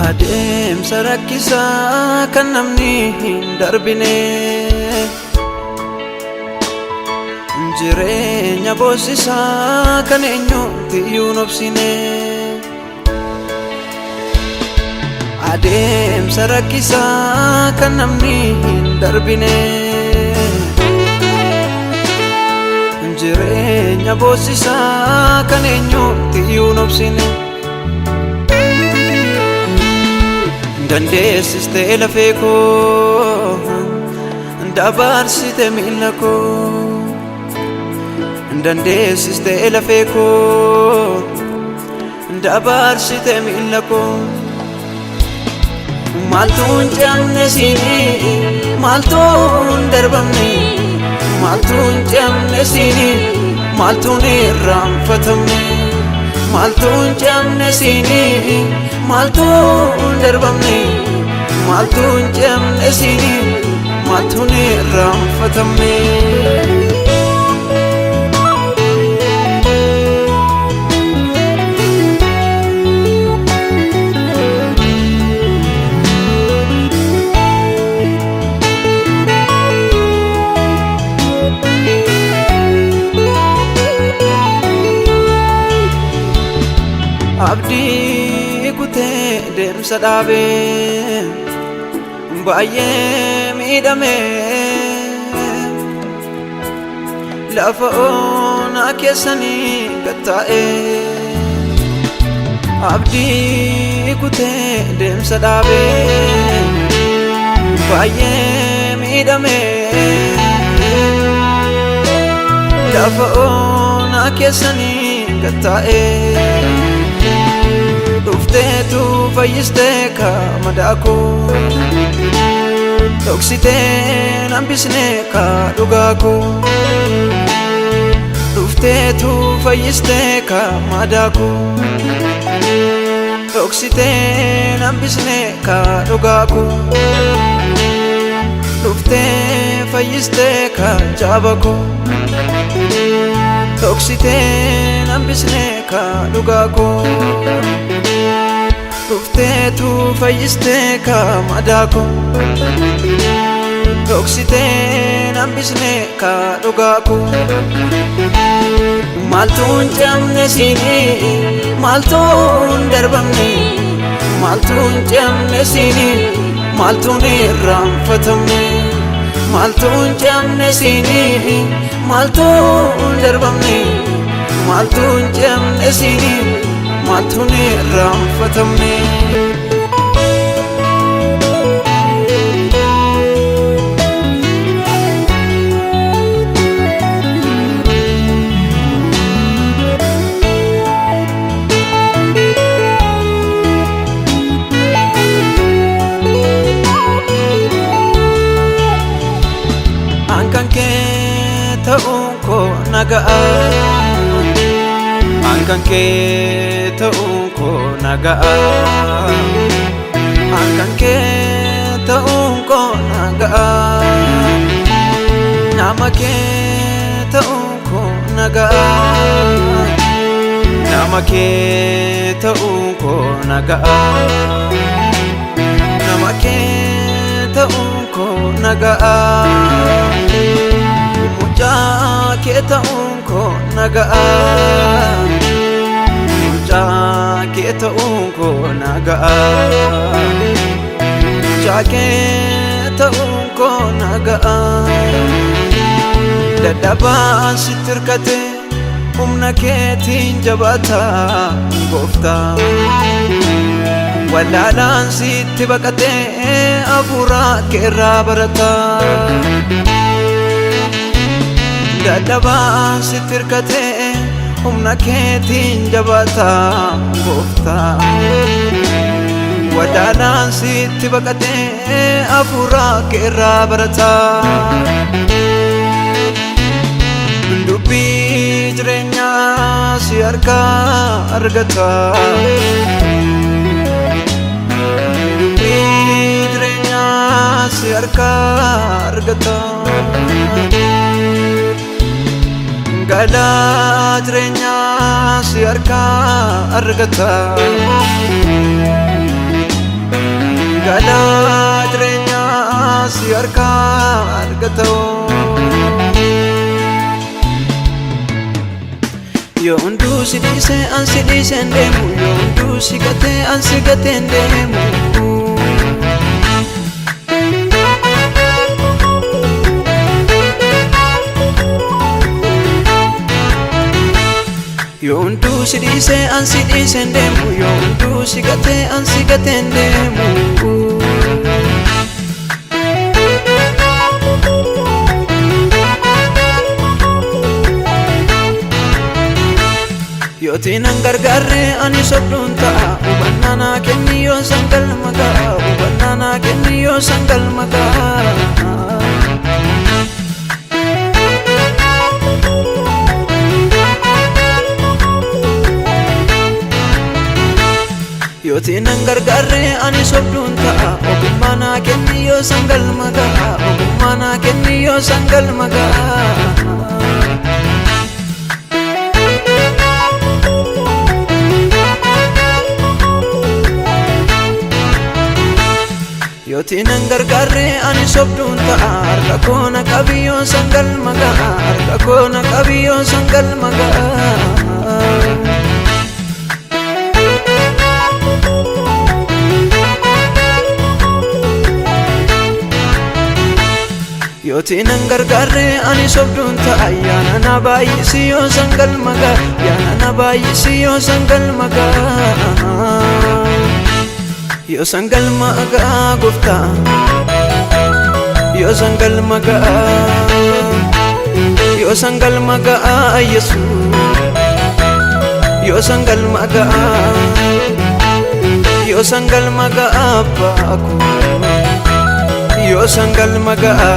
Adeemsa rakkisaa kan namni hin darbine, jireenya boosisaa kan eenyutti iyyuu hin obsine. Adeemsa rakkisaa kan namni hin darbine, jireenya boosisaa kan eenyutti iyyuu hin obsine. Dandeessistee lafee koo, dabarsite miila koo. Dandeessistee lafee koo, dabarsite miila koo. Maaltu hin ce'amne siinii, maaltu hin darbamne, maaltu hin ce'amne siinii, maaltu hin irraanfatamne, maaltu hin ce'amne siinii, maaltu hin darbamne, maaltu hin ce'amne siinii, maaltu hin irraanfatamne. Abdii kutee deemsa dhaabee baay'ee miidhame, lafa onaa keessanii gattaa'ee. Abdii kutee deemsa dhaabee baay'ee miidhame, lafa onaa keessanii gattaa'ee. Dhufteetu fayyistee ka madaa koo, dhoksitee hambisnee ka dhugaa koo. Dhufteetu fayyistee ka madaa koo, dhoksitee hambisnee ka dhugaa koo. Dhuftee fayyistee ka jaaba koo, dhoksitee hambisnee ka dhugaa koo. Dhufteetu fayyistee ka madaa koo, dhoksitee hambisnee ka dhugaa koo. Maaltu hin ce'amne siinii, maaltu hin darbamne, maaltu hin ce'amne siinii, maaltu hin irraanfatamne, maaltu hin ce'amne siinii, maaltu hin darbamne, maaltu hin ce'amne siinii, maaltu hin irraanfatamne. Ankan kee ta'uun koo naga'a. Ankan kee ta'uun koo naga'a. Ankan kee ta'uun koo naga'a. Nama kee ta'uun koo naga'a. Nama kee ta'uun koo naga'a. Nama kee ta'uun koo naga'a. Mucaa kee ta'uun koo naga'a. Mucaa kee ta'uun koo naga'a. Mucaa kee ta'uun koo na ga'a. Dadhabaan sitti hirkate humna keetiin jabaata gooftaa. Wallaalaan sitti baqate hafuura keerraa barata. Dadhabaan sitti hirkate humna keetiin jabaata gooftaa. Wallaalaan sitti baqate hafuura keerraa barata. Dubbii jireenyaa si harkaa argata. Dubbii jireenyaa si harkaa argata. Galaa jireenyaa si harkaa argata. Galaa jireenyaa si harkaa argata. Yoo hunduu si dhiise an si dhiise hin deemu. Yoo hunduu si gate an si gate hin deemu. Yoo hunduu si dhiise an si dhiise hin deemu. Yoo hunduu si gate an si gate hin deemu. Yootiin nan gargaarre ani sobduun ta'a. Hubannaa naa kenni yoo san galma ga'a. Hubannaa naa kenni yoo san galma ga'a. Yootiin nan gargaarre ani sobduun ta'a. Ogummaa naa kenni yoo san galma ga'a. Ogummaa naa kenni yoo san galma ga'a. Yootiin nan gargaarre ani sobduun ta'a. Harka koo na qabi yoo san galma ga'a. Harka koo na qabi yoo san galma ga'a. Yootiin nan gargaarre ani sobduun ta'a. Ayyaana na baay'isi yoo san galma ga'a. Ayyaana na baay'isi yoo san galma ga'a. Yoo san galma ga'a gooftaa. Yoo san galma ga'a. Yoo san galma ga'a Yesuus. Yoo san galma ga'a. Yoo san galma ga'a abbaa koo. Yoo san galma ga'a.